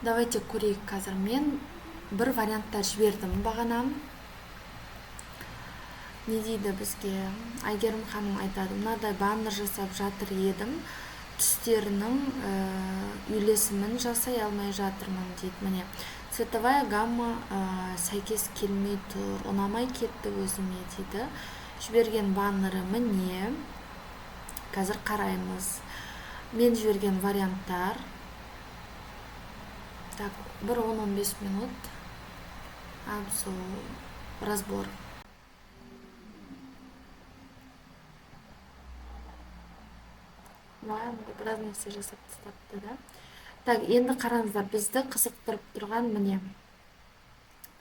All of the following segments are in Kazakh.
Давайте көрейік қазір. Мен бір варианттар жібердім бағана. Не дейді бізге? Әйгерім ханым айтады, мынадай баннер жасап жатыр едім, түстерінің үйлесімін жасай алмай жатырмын дейді. Міне, цветовая гамма сәйкес келмей тұр, ұнамай кетті өзіме дейді. Жіберген баннері міне. Қазір қараймыз. Мен жіберген варианттар. Так, бір 10-15 минут обзор, разбор. Біраз нәрсе жасап тастапты да. Так, енді қараңыздар, бізді қызықтырып тұрған міне.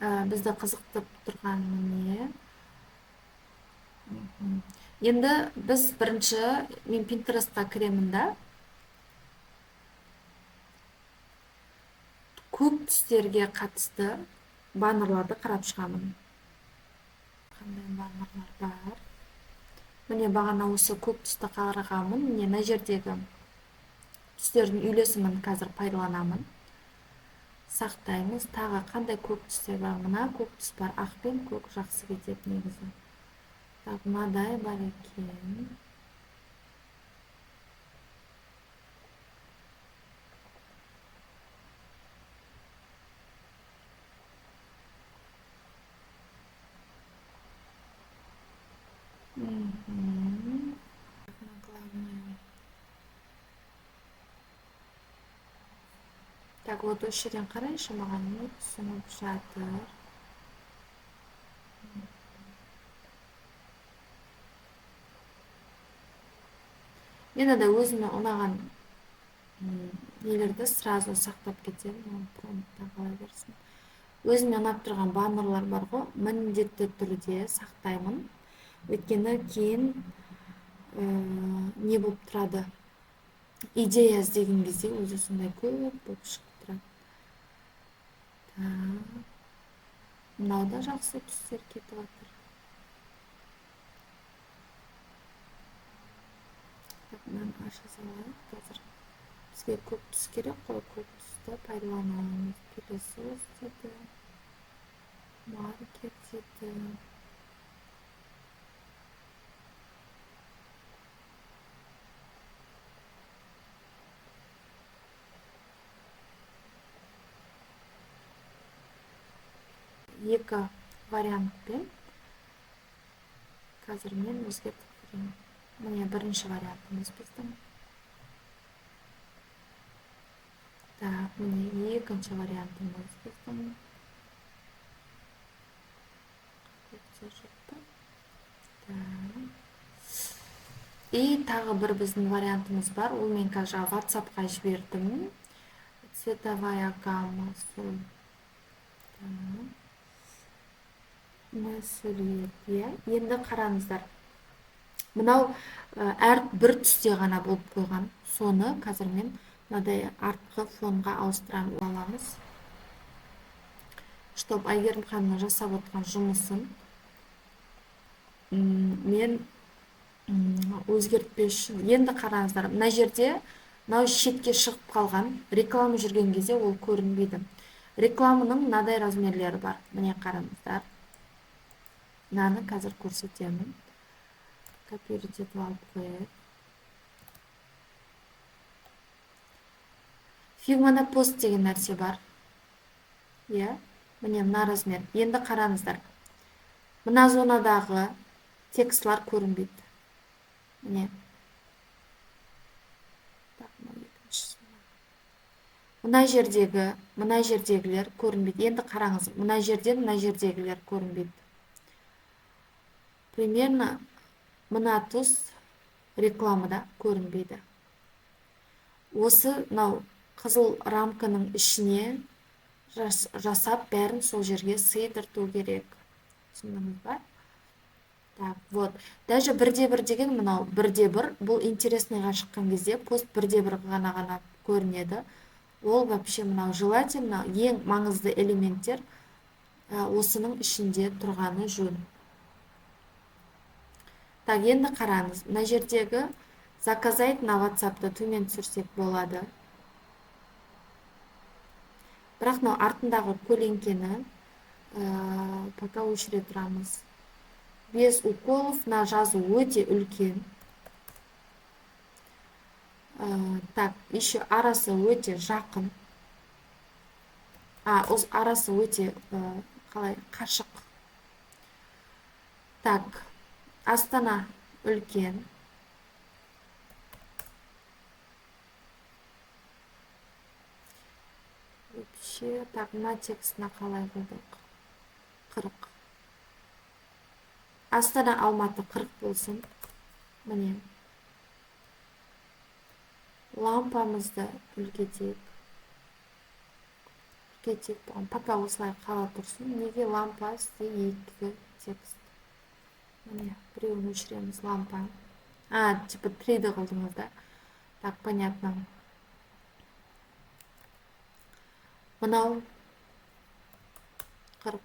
Бізді қызықтырып тұрған міне. Енді біз бірінші, мен Pinterest'қа кіремін да. Көк түстерге қатысты баннерларды қарап шығамын. Қандай баннерлар бар? Міне, бағана осы көк түсті қарағанмын. Міне, мына жердегі түстердің үйлесімін қазір пайдаланамын. Сақтаймыз. Тағы қандай көк түстер бар? Мына көк түс бар. Ақ пен көк жақсы кетеді негізі. Так, мынадай бар екен. Так, вот осы жерден қарайыншы, маған не ұсынып жатыр. Мен ада өзіме ұнаған нелерді сразу сақтап кетемін, промптта қала берсін. Өзіме ұнап тұрған баннерлар бар ғой, міндетті түрде сақтаймын. Өйткені кейін не болып тұрады? Идея іздеген кезде өзі сондай көп болып шығып тұрады. Так. Мынау да жақсы түстер кетіп жатыр. Так, мынаны аша салайық. Қазір бізге көк түс керек қой, көк түсті пайдаланамыз. Пылесос деді, маркер деді. Екі вариантпен қазір мен өзгертіп көрейін. Міне, бірінші вариантымыз біздің. Так, міне екінші вариантымыз біздің. Так. И тағы бір біздің вариантымыз бар. Ол мен қазір WhatsApp-қа жібердім. Цветовая гамма сол. Так. Сурет, иә. Енді қараңыздар. Мынау әр бір түсте ғана болып қойған. Соны қазір мен мынадай артқы фонға ауыстырамын, аламыз. Чтоб Әйгерім ханымның жасап отқан жұмысын мен өзгертпес үшін. Енді қараңыздар, мына жерде мынау шетке шығып қалған, реклама жүрген кезде ол көрінбейді. Рекламаның мынадай размерлері бар. Міне қараңыздар. Мынаны қазір көрсетемін. Копировать етіп алып қояйық. Фигмада пост деген нәрсе бар. Иә, міне мына размер. Енді қараңыздар. Мына зонадағы текстлар көрінбейді. Міне. Так, мынау екіншісі. Мына жердегі, мына жердегілер көрінбейді. Енді қараңыз, мына жерден мына жердегілер көрінбейді. Примерно мына тұс рекламада көрінбейді. Осы мынау қызыл рамканың ішіне жасап бәрін сол жерге сыйдырту керек. Түсіндіңіз ба? Так, вот. Даже бірде-бір деген мынау бірде-бір, бұл интересныйға шыққан кезде пост бірде-бір ғана көрінеді. Ол вообще мынау желательно ең маңызды элементтер осының ішінде тұрғаны жөн. Так, енді қараңыз, мына жердегі заказать на WhatsApp-ты төмен түсірсек болады. Бірақ мынау артындағы көлеңкені пока өшіре тұрамыз. Без уколов мына жазу өте үлкен. Так, еще арасы өте жақын. Арасы өте қалай қашық. Так, Астана үлкен. Вообще, так, мына текстіне қалай қойдық? 40. Астана, Алматы 40 болсын. Міне. Лампамызды үлкейтейік. Үлкейтейік бұған. Пока осылай қала тұрсын. Неге лампа сізде екі текст? Міне, біреуін өшіреміз, лампа. Типа 3D қылдыңыз да. Так, понятно. Мынау 40.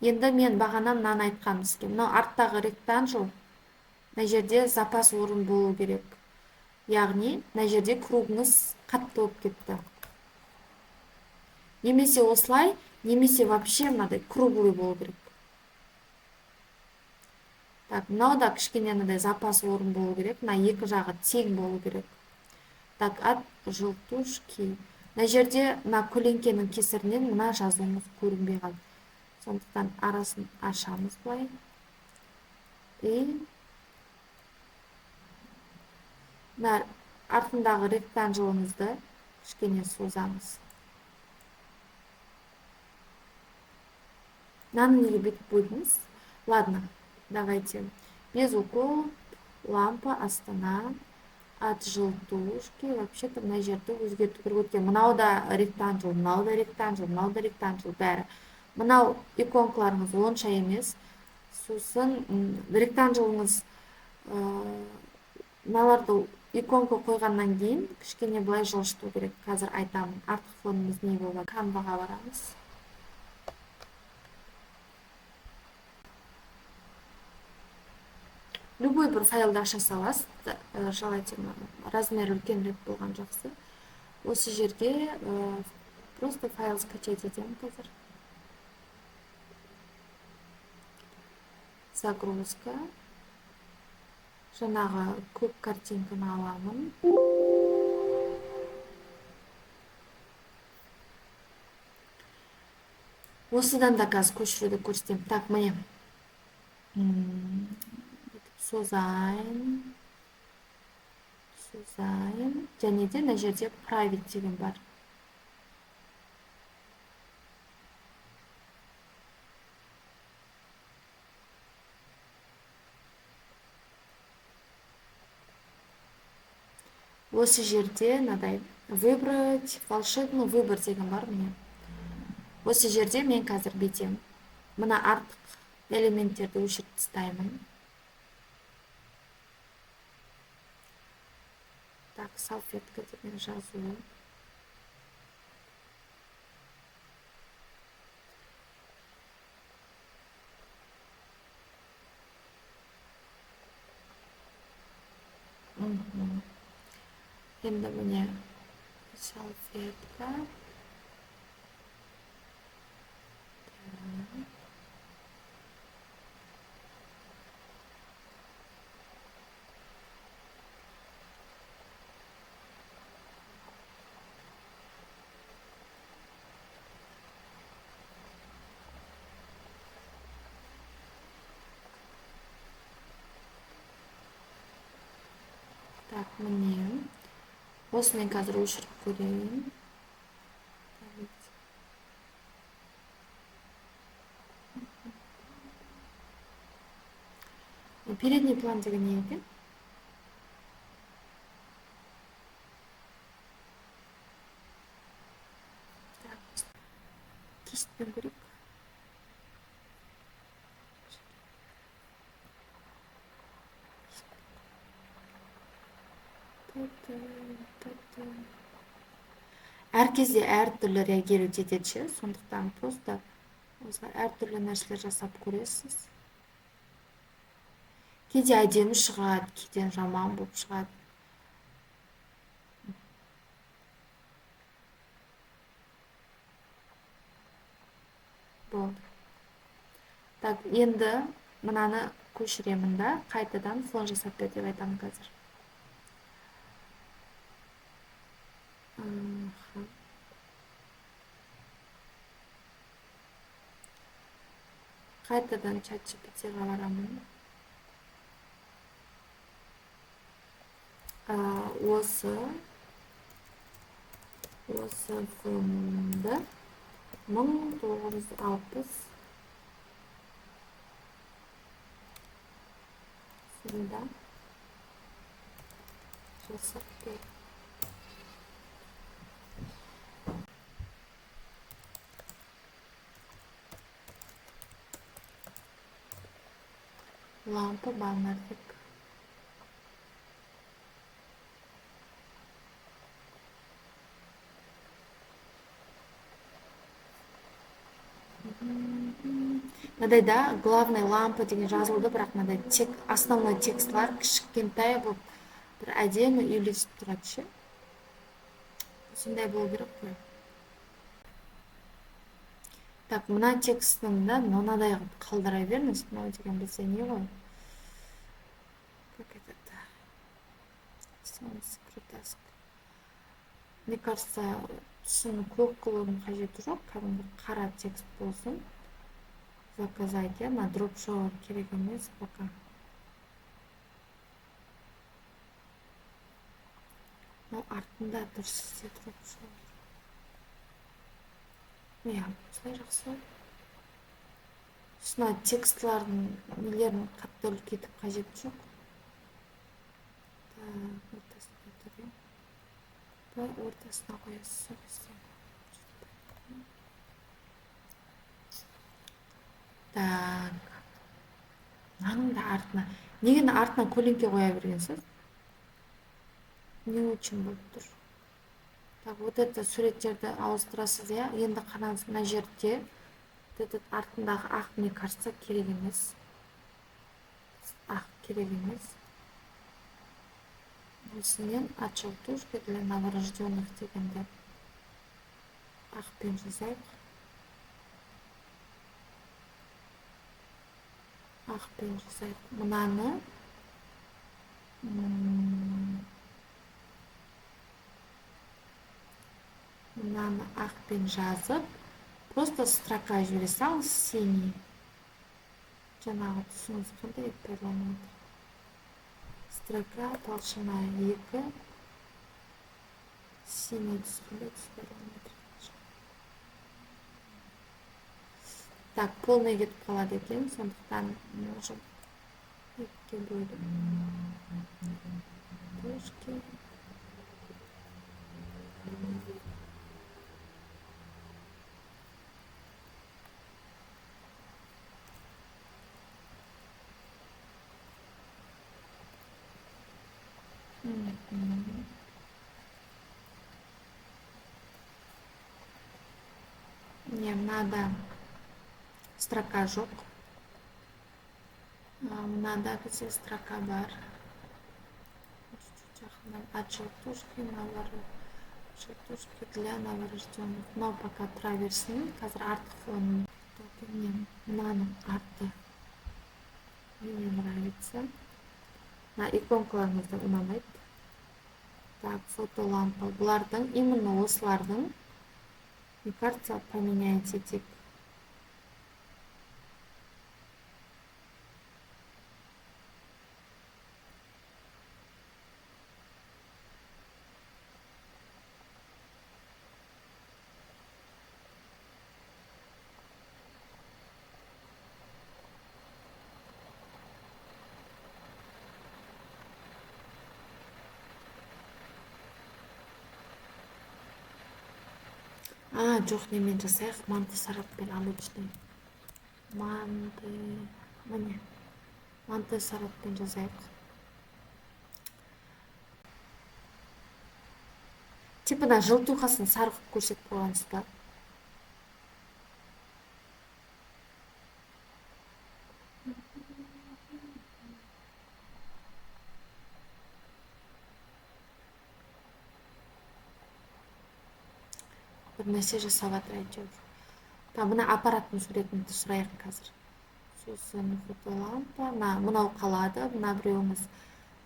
Енді мен бағана мынаны айтқанмын сізге. Мынау арттағы ректангл, мына жерде запас орын болу керек. Яғни, мына жерде кругыңыз қатты болып кетті. Немесе осылай, немесе вообще мынадай круглый болу керек. Так, мынау да кішкене мынадай запас орын болу керек. Мына екі жағы тең болу керек. Так, от желтушки. Мына жерде мына көлеңкенің кесірінен мына жазуымыз көрінбей қалды. Сондықтан арасын ашамыз былай. И мына артындағы ректанглымызды кішкене созамыз. Мынаны неге бүйтіп бөлдіңіз? Ладно, давайте. Без уколов, лампа, Астана, от желтушки. Вообще-то мына жерді өзгерту керек өткен. Мынау да ректангл, мынау да ректангл, мынау да ректангл, бәрі. Мынау иконкаларыңыз онша емес. Сосын ректанглыңыз, мыналарды иконка қойғаннан кейін кішкене былай жылжыту керек. Қазір айтамын. Артқы фонымыз не болады? Канваға барамыз. Любой бір файлды аша саласыз. Желательно размер үлкенірек болған жақсы. Осы жерге просто файл скачать етемін қазір. Загрузка. Жаңағы көп картинканы аламын. Осыдан да қазір көшіруді көрсетемін. Так, міне. Созайын. Созайын. Және де мына жерде править деген бар. Осы жерде мынадай выбрать волшебный выбор деген бар міне. Осы жерде мен қазір бүйтемін. Мына артық элементтерді өшіріп тастаймын. Так, салфетка деген жазу. Енді міне салфетка. Так, міне. Осымен қазір өшіріп көрейін. Передний план деген не екен? Так, кистьпен көрейік. Әр кезде әртүрлі реагировать етеді ше, сондықтан просто осылай әртүрлі нәрселер жасап көресіз. Кейде әдемі шығады, кейде жаман болып шығады. Болды. Так, енді мынаны көшіремін да, қайтадан фон жасап бер деп айтамын қазір. Қайтадан ChatGPT-ға барамын. Осы фонды 1960 жылда жасап бер. Лампа баннер деп. Мынадай да, главный лампа деген жазылды, бірақ мынадай основной текстлар кішкентай болып бір әдемі үйлесіп тұрады ше. Сондай болу керек қой. Так, мына текстің да мынадай қылып қалдыра беріңіз. Мынау деген бізде не ғой? Как этот? Солнце. Мне кажется, түсін көк қылудың қажеті жоқ, кәдімгі қара текст болсын. Заказать, иә, мына дроп шоу керек емес пока. Мынау артында тұр сізде дроп шоу. Иә, осылай жақсы. Сосын текстлардың нелерін қатты үлкейтіп қажеті жоқ. Так, ортасында тұр, иә. Былай ортасына қоясыз сол кезде. Так. Мынаның да артына. Неге артына көлеңке қоя бергенсіз? Не очень болып тұр. Так, вот это суреттерді ауыстырасыз, иә. Енді қараңыз, мына жерде вот этот артындағы ақ, мне кажется, керек емес. Ақ керек емес. Осымен от желтушки для новорожденных дегенді ақпен жазайық. Ақпен жазайық. Мынаны мынаны ақпен жазып, просто строка жібере салыңыз, синий. Жаңағы түсіңіз қандай еді пайдаланып отыр? Строка, толщина 2, синий түс қандай түс пайдаланып отыр? Так, полный кетіп қалады екен, сондықтан можем екіге бөліп. Точки. Не, мынада строка жоқ. Мынада бізде строка бар. Чуть-чуть жақыннан. От желтушки, желтушки для новорожденных. Мынау пока тұра берсін. Қазір артық фон. Мынаның арты мне не нравится. Мына иконкаларыңыз да ұнамайды. Так, фотолампа. Бұлардың, именно осылардың, мне кажется, поменяйте тип. Жоқ, немен жасайық, Монтсерратпен обычный. Міне. Монтсерратпен жасайық. Типа мына желтухасын сары қылып көрсетіп қойғансыз ба? Бір нәрсе жасап жатыр әйтеуір. Мына аппараттың суретін сұрайық қазір. Сосын фотолампа, мынау қалады, мына біреуіңіз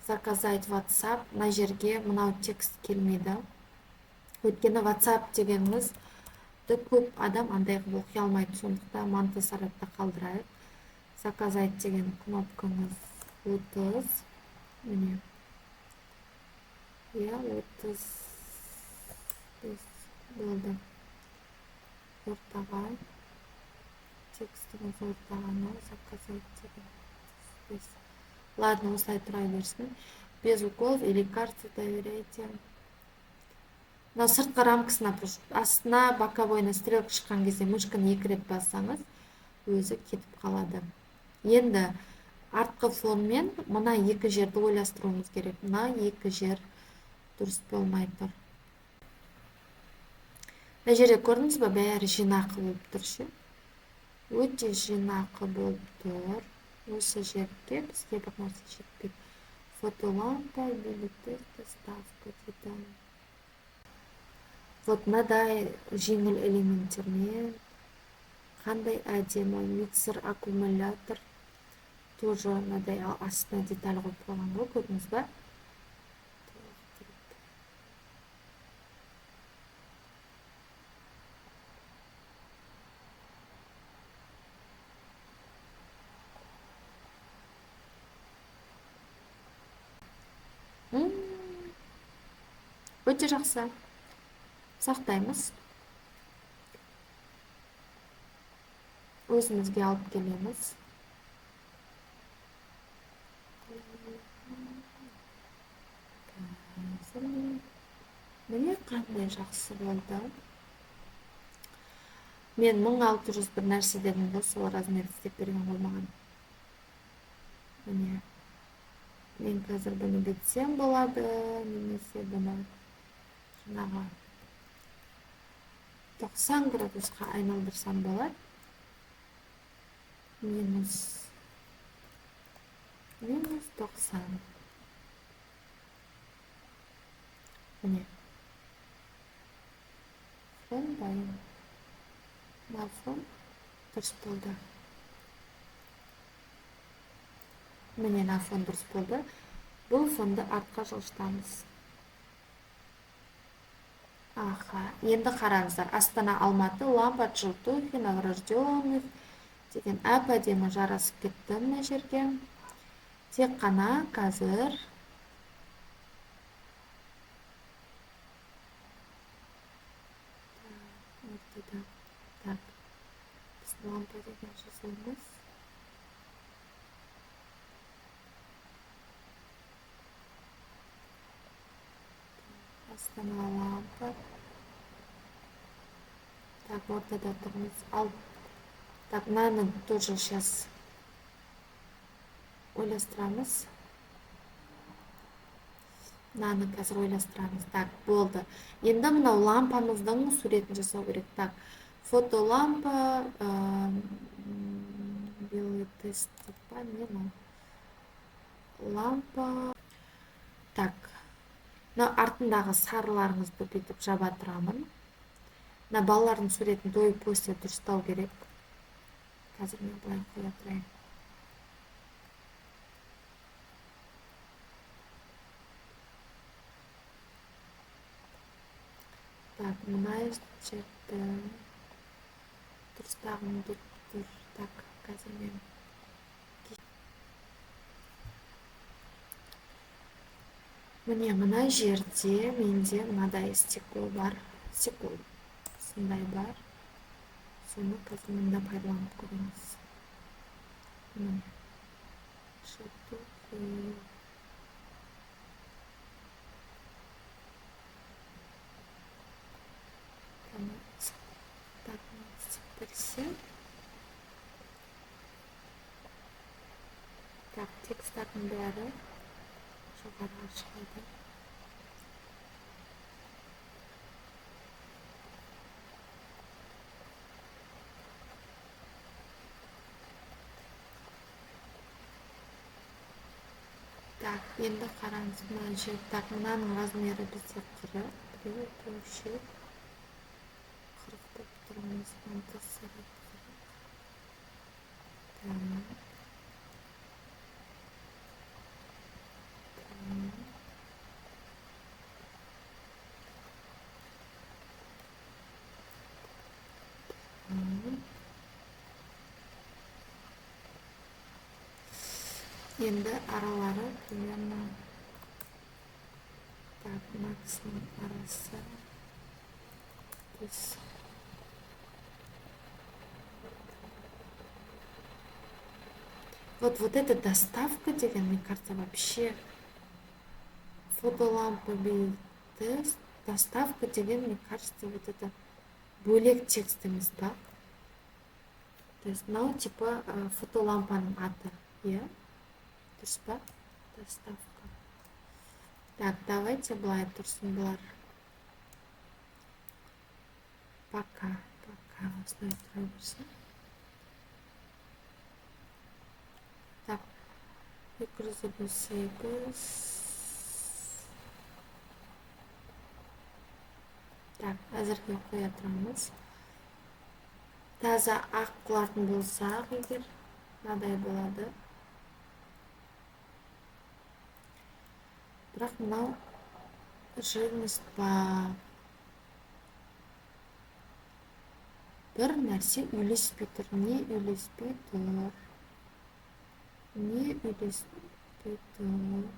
заказать WhatsApp, мына жерге мынау текст келмейді. Өйткені WhatsApp дегеніңізді көп адам андай қылып оқи алмайды, сондықтан Монтсерратта қалдырайық. Заказать деген кнопкаңыз 30, міне. Иә, 35 болды. Ортаға текстіңіз ортаға, заказать деген 35. Ладно, осылай тұра берсін. Без уколов или лекарств доверяйте. Мынау сыртқы рамкасына, астына боковойына стрелка шыққан кезде мышканы 2 рет бассаңыз, өзі кетіп қалады. Енді артқы фонмен мына екі жерді ойластыруымыз керек. Мына екі жер дұрыс болмай тұр. Мына жерде көрдіңіз бе, бәрі жинақы болып тұр ше. Өте жинақы болып тұр. Осы жерге бізге бір нәрсе жетпейді. Фотолампа, билеты, доставка дейді. Вот мынадай жеңіл элементтермен қандай әдемі миксер, аккумулятор тоже мынадай астына деталь қойып қойған ғой, көрдіңіз ба? Өте жақсы. Сақтаймыз. Өзімізге алып келеміз. Міне қандай жақсы болды. Мен 1600 бір нәрсе дедім ғой, сол размер істеп берген ғой маған. Міне. Мен қазір бұны бітсем болады, немесе бұны жаңағы 90 градусқа айналдырсам болады. Минус 90. Міне. Фон дайын. Мына фон дұрыс болды. Міне, мына фон дұрыс болды. Бұл фонды артқа жылжытамыз. Аха, енді қараңыздар. Астана, Алматы, лампа, Желтухи, новорожденных деген әп-әдемі жарасып кетті мына жерге. Тек қана қазір ортада. Так, біз лампа деген жазамыз. Астана лампа. Так, ортада тұрмыз. Ал, так, мынаны тоже сейчас ойластырамыз. Мынаны қазір ойластырамыз. Так, болды. Енді мынау лампамыздың суретін жасау керек. Так, фотолампа, белый тест деп па, не мынау? Лампа. Так, мына артындағы сарыларыңызды бүйтіп жаба тұрамын. Мына балалардың суретін дойып после дұрыстау керек. Қазір мен былай қоя тұрайын. Так, мына жерді дұрыстағым келіп тұр. Так, қазір мен міне мына жерде менде мынадай стекло бар. Стекло осындай бар. Соны қазір мында пайдаланып көреміз. Міне. Так, тексттардың бәрі жоғарыға шығады. Так, енді қараңыз, мына жер, так, мынаның размері бізде 40, біреу, төрт, 40 болып тұр. тұрамыз. Так. Так. Енді аралары примерно, так, мына кісінің арасы біз. Вот эта доставка деген, мне кажется, вообще фотолампа тест, доставка деген, мне кажется, вот это бөлек текст емес па? То есть мынау типа фотолампаның аты, иә? Дұрыс па? Доставка. Так, давайте былай тұрсын бұлар. Пока осылай тұра берсін. Так, 258. Так, әзірге қоя тұрамыз. Таза ақ қылатын болсақ, егер мынадай болады. Бірақ мынау жирность па, бір нәрсе үйлеспей тұр. Не үйлеспей тұр? Не үйлеспей тұр?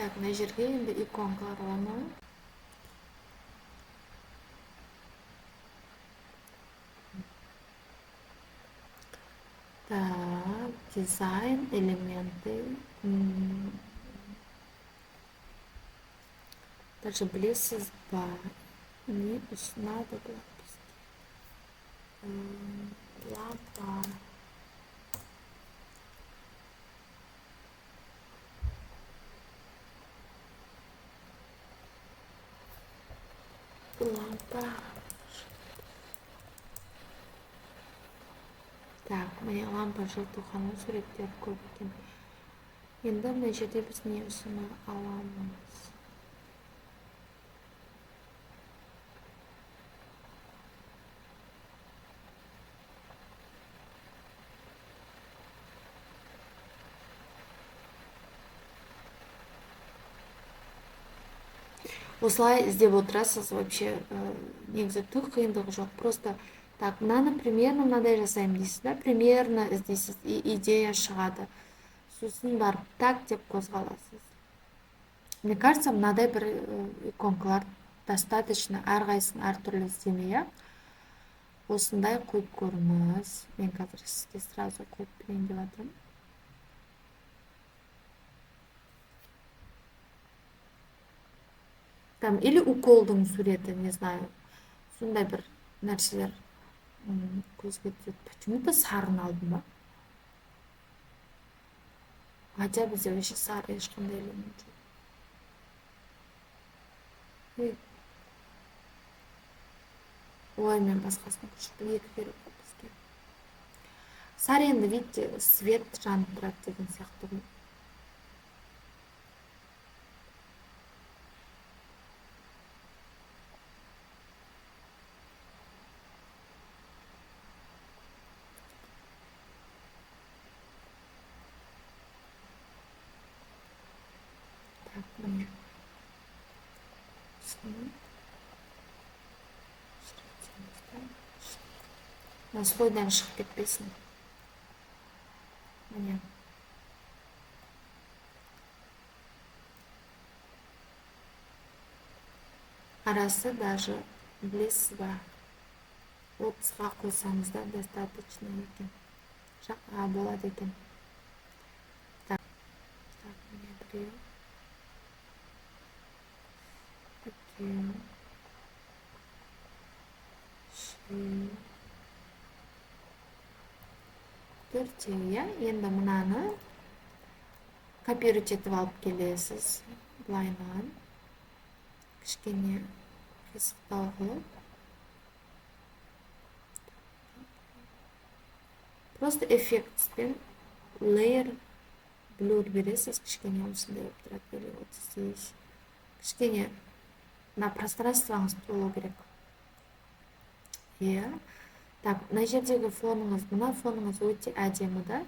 Так, мына жерге енді иконкалар оны. Так, дизайн, элементы. Даже білесіз ба, не надо было бізге. Лампа. Лампа. Так, міне лампа жылытуханың суреттері көп екен. Енді мына жерде біз не ұсына аламыз? Осылай іздеп отырасыз, вообще, негізі түк қиындығы жоқ. Просто так, мынаны примерно мынадай жасаймын дейсіз да, примерно іздейсіз, и идея шығады. Сосын барып так деп қозғаласыз. Мне кажется, мынадай бір иконкалар достаточно, әрқайсысын әртүрлі іздемей-ақ. Осындай қойып көріңіз. Мен қазір сізге сразу қойып берейін деп жатырмын. Там или уколдың суреті, не знаю, сондай бір нәрселер көзге түседі. Почему-то сарын алдым ба? Хотя бізде вообще сары ешқандай элемент жоқ. Ой, мен басқасын көшірдім, екі керек қой бізге. Сары енді, видите, свет жанып тұрады деген сияқты ғой. Так, міне. Мына слойдан шығып кетпесін. Міне. Арасы даже, білесіз ба, 30-ға қойсаңыз да достаточно екен. Болады екен. Так, міне біреу, екеу, үшеу, төртеу, иә. Енді мынаны копировать етіп алып келесіз былайынан, кішкене қисықтау қылып. Просто эффектпен layer blur бересіз, кішкене осындай болып тұрады. Или вот здесь кішкене мына пространствоңыз толу керек. Иә. Так, мына жердегі фоныңыз, мына фоныңыз өте әдемі да.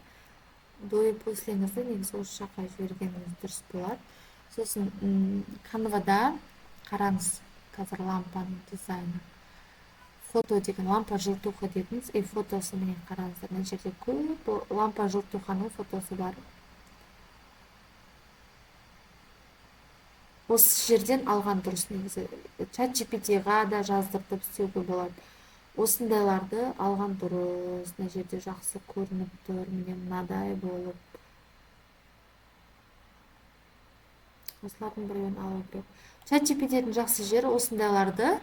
До и послеңізді негізі осы жаққа жібергеніңіз дұрыс болады. Сосын Canva'да қараңыз, қазір лампаның дизайны. Фото деген лампа желтуха дедіңіз, и фотосы міне қараңыздар, мына жерде көп лампа желтуханың фотосы бар. Осы жерден алған дұрыс негізі. Чат GPT-ға да жаздыртып істеуге болады. Осындайларды алған дұрыс. Мына жерде жақсы көрініп тұр, міне мынадай болып. Осылардың біреуін алу керек. Чат GPT-дің жақсы жері осындайларды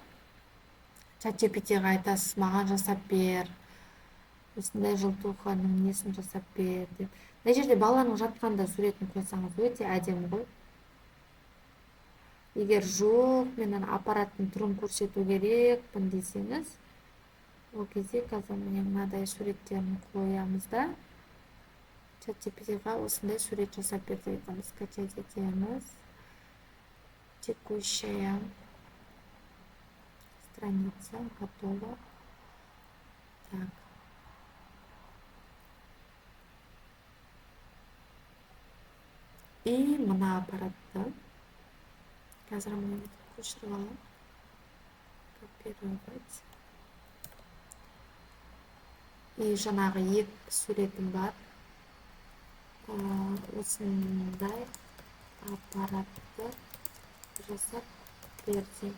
Чат GPT-ға айтасыз, маған жасап бер, осындай желтуханың несін жасап бер деп. Мына жерде баланың жатқанда суретін қойсаңыз өте әдемі ғой. Егер жоқ, мен ана аппараттың түрін көрсету керекпін десеңіз, ол кезде қазір міне мынадай суреттерін қоямыз да, Чат GPT-ға осындай сурет жасап бер деп айтамыз. Скачать етеміз. Текущая страница готова. Так. И мына аппаратты қазір міне бүйтіп көшіріп аламын. Копировать. И жаңағы екі суретім бар. Осындай аппаратты жасап бердім.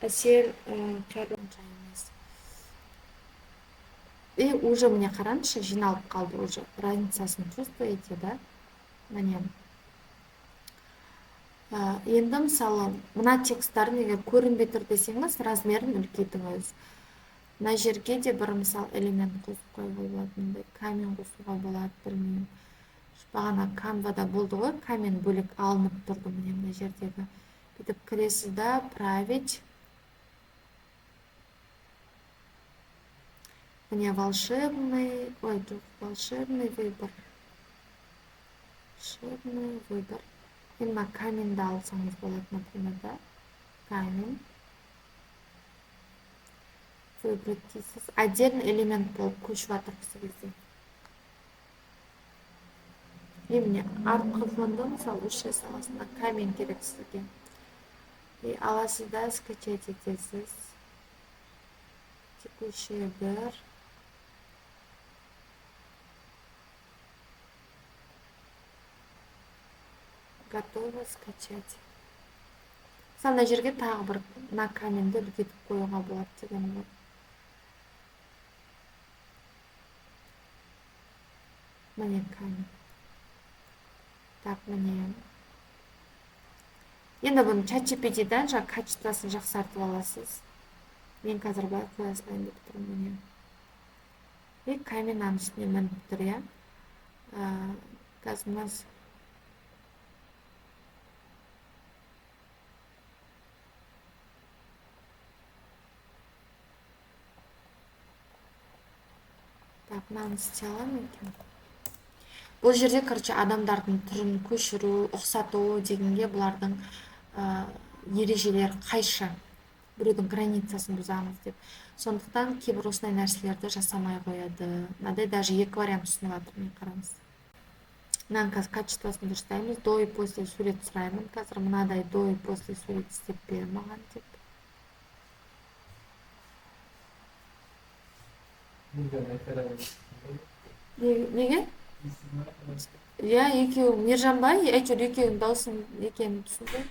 Әсел емес. И уже міне қараңызшы, жиналып қалды уже. Разницасын чувствуете, да? Міне. Енді мысалы, мына тексттарын егер көрінбей тұр десеңіз, размерін үлкейтіңіз. Мына жерге де бір мысал элемент қосып қоюға болады, мындай камень қосуға болады, білмеймін. Бағана Canva'да болды ғой, камень бөлек алынып тұрды міне мына жердегі. Бүйтіп кіресіз да, править. Міне волшебный, ой, жоқ, волшебный выбор. Волшебный выбор. Енді мына каменді алсаңыз болады, например, да? Камень. Выбрать дейсіз. Отдельный элемент болып көшіп жатыр осы кезде. И міне артқы фонды мысалы өшіре саласыз. Мына камень керек сізге. И аласыз да, скачать етесіз. Текущий бір. Готово скачать. Мысалы, мына жерге тағы бір мына каменді үлкейтіп қоюға болады деген ғой. Міне камень. Так, міне. Енді бұны Чат GPT-дан жаңа качествосын жақсартып аласыз. Мен қазір былай қоя салайын деп тұрмын, міне. И камень аның үстіне мініп тұр, иә. Қазір мына Так, мынаны істей аламын екен. Бұл жерде, короче, адамдардың түрін көшіру, ұқсату дегенге бұлардың ережелері қайшы. Біреудің границасын бұзамыз деп. Сондықтан кейбір осындай нәрселерді жасамай қояды. Мынадай даже екі вариант ұсынып жатыр, міне қараңыз. Мынаның қазір качествосын дұрыстаймыз. До и после сурет сұраймын. Қазір мынадай до и после сурет істеп бер маған деп. Неге? Иә, екеуі Мержан ба? Әйтеуір екеуінің дауысын екенін түсіндім.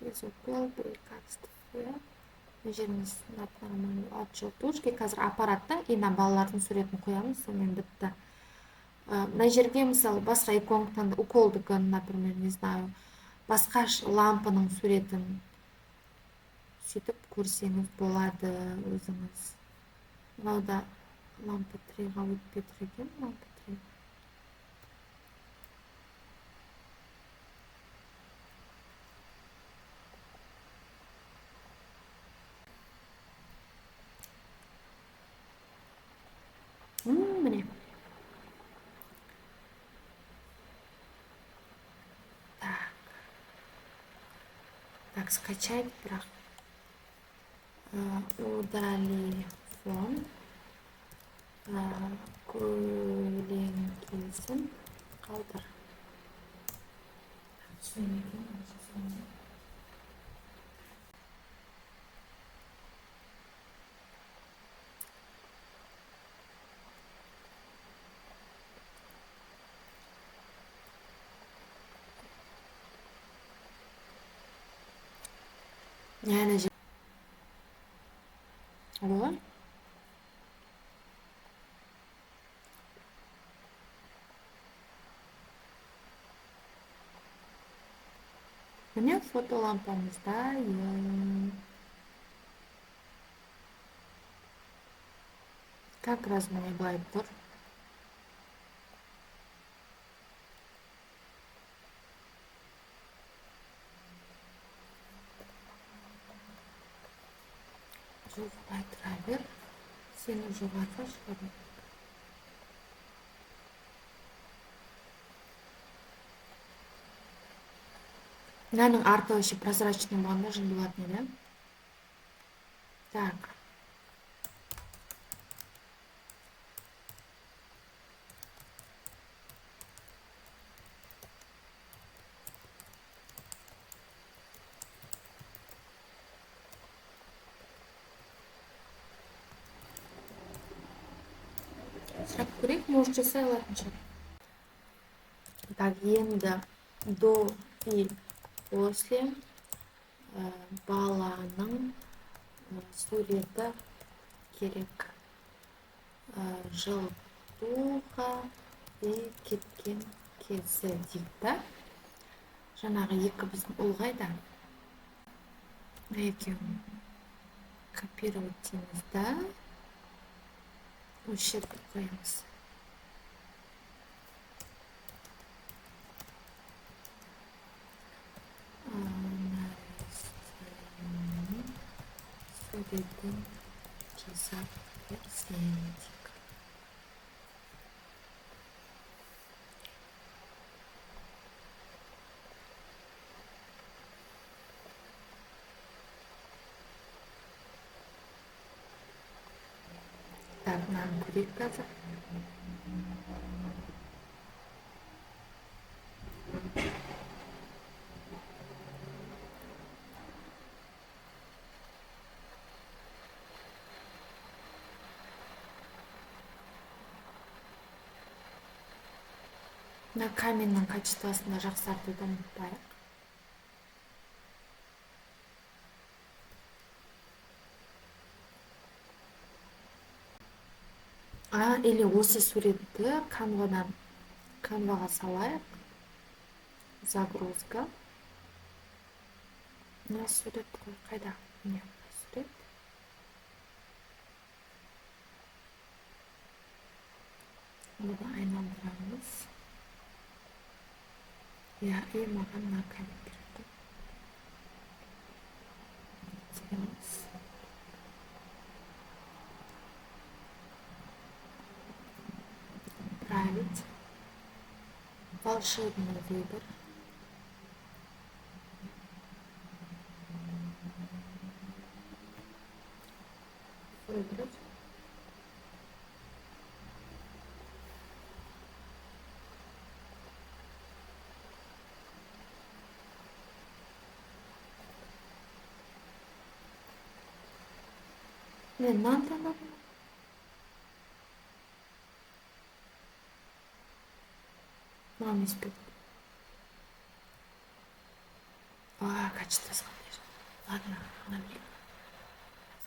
Без укол, лекарств, иә. Мына жеріміз от желтушки. Қазір аппаратта и мына балалардың суретін қоямыз, сонымен бітті. Мына жерге мысалы басқа иконканы, уколдікін, например, не знаю, басқа лампаның суретін сөйтіп көрсеңіз болады өзіңіз. Мынау да лампа 3-ға өтпей тұр екен, лампа 3. Міне. Так. Так, скачать, бірақ. Удали фон. Көлеңкесін қалдыр. Яғни О. Міне фотолампамыз дайын. Как раз міне былай тұр. Жоқ, былай тұра бер. Сені жоғарыға шығару. Мынаның арты вообще прозрачный болғанда жын болатын еді. Так. Сұрап көрейік, может, жасай алатын шығар. Так, енді до и после баланың суреті керек. Жылтуға и кеткен кезі дейді да. Жаңағы екі біздің ұл қайда? Екеуін копировать дейміз да. Осы жерге қоямыз. Суретін жасап берсең дейік. Так, мынаны көрейік қазір. Мына каменнің качествосын да жақсартуды ұмытпайық. Или осы суретті канваға салайық. Загрузка. Мына сурет қой, қайда? Міне, мына сурет. Бұны айналдырамыз. Иә, и маған мына камень керек. Тереміз. Править. Волшебный выбор. Мен мынаны таңдадым. Мынаны емес пе? А, качествосы қандай. Ладно, мына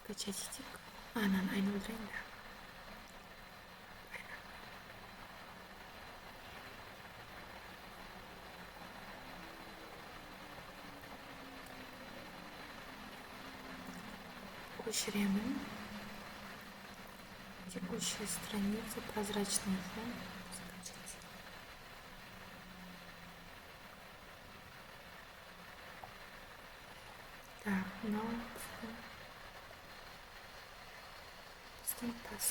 скачать етейік. Ананы айналдырайын да. Көшіремін. Текущая страница, прозрачный фон. Скачать. Так, мынау біздің тас.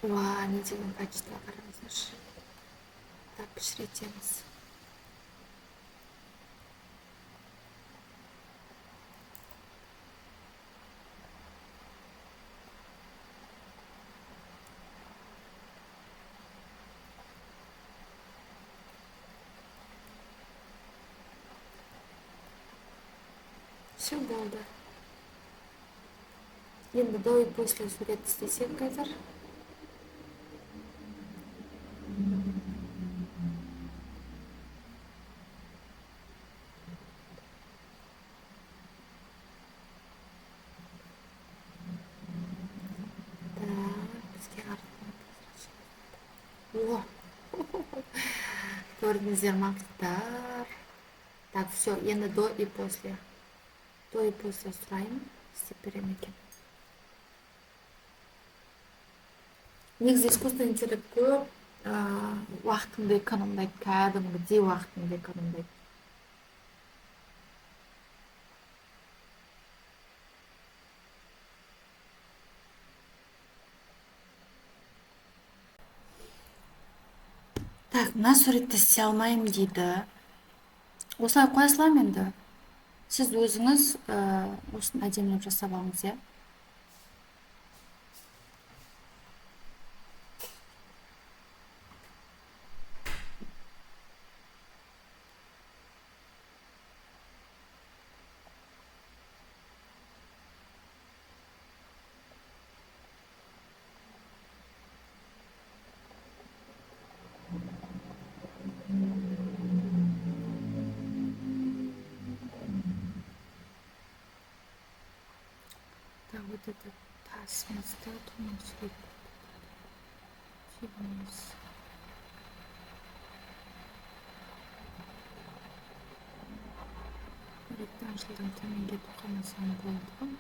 Уа, не деген качество, қараңыздаршы. Так, кішірейтеміз. Все болды. Енді до и после сурет істесек қазір. Так, бізге артынан. О! Көрдіңіздер ма, қыздар? Так, все, енді до и после. До и после сұраймын, істеп беремін екен. Негізі искусственный интеллект көп уақытыңды экономдайды, кәдімгідей уақытыңды экономдайды. Так, мына суретті істей алмаймын дейді. Осылай қоя саламын енді. Сіз өзіңіз осыны әдемілеп жасап алыңыз, иә? Так, вот это тасымызды төмен түсірейік. Вниз. Реттен жылдам төмен кетіп қалмасам болады ғой.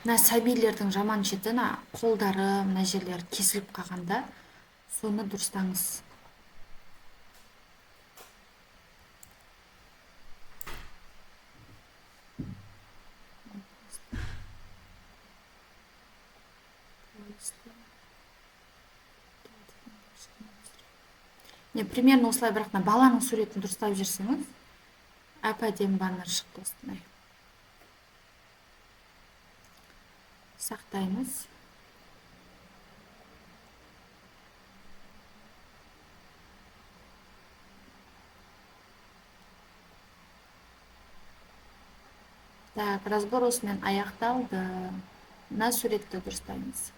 Мына сәбилердің жаман шеті, мына қолдары, мына жерлері кесіліп қалғанда, соны дұрыстаңыз. Не, примерно осылай, бірақ мына баланың суретін дұрыстап жіберсеңіз, әп-әдемі баннер шықты осындай. Сақтаймыз. Так, разбор осымен аяқталды. Мына суретті дұрыстаймыз.